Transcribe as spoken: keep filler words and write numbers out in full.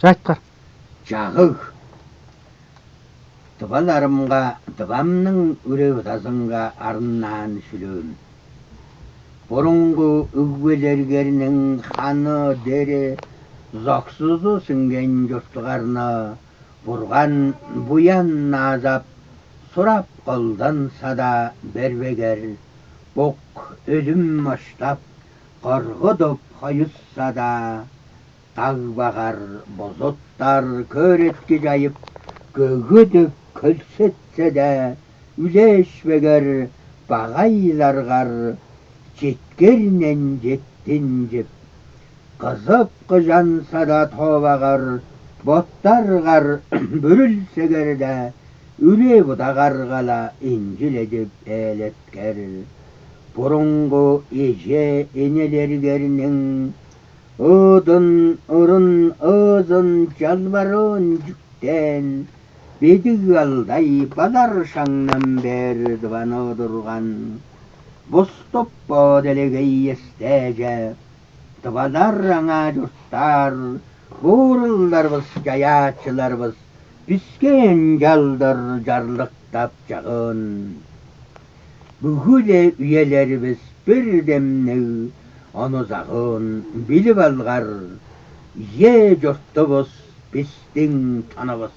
Чайткар. Чагыг. Дываларымга, дывамның үре-будазынга арыннаан шүлөөн. Бурунгу өгбелергерниң ханы, дери, зоксузу сиңген чурттугарны Бурган буян наазап, сурап, колдан сада бербегер, бук өлүм оштап, коргудуп хоюссада, даг багар, бузуттар, көрүтки чайып, көгүдүп, көлсетсе-даа, үлээшпегер, багай-ларгар, четкеринен четтинчип, кызып, кыжан сада тоовагар, боттаргар бүрүлсегер-даа, үле-будагарга-ла инчиледип ээлеткер. Бурунгу эже-энелергерниң ыдын, ырын, ыызын, чалбарыын чүктээн, бедиг алдай балар шаңнан бээр дываны турган. Буступ бо делегей эстээже, дывалар аңаа чурттаар, буурулдарывыс, чаяачыларывыс биске ынчалдыр чарлыктап чагыын. Бүгү-ле үелеривис бир демниг ону сагыын билип алгар, ийе, чуртувус бистиң тонувус.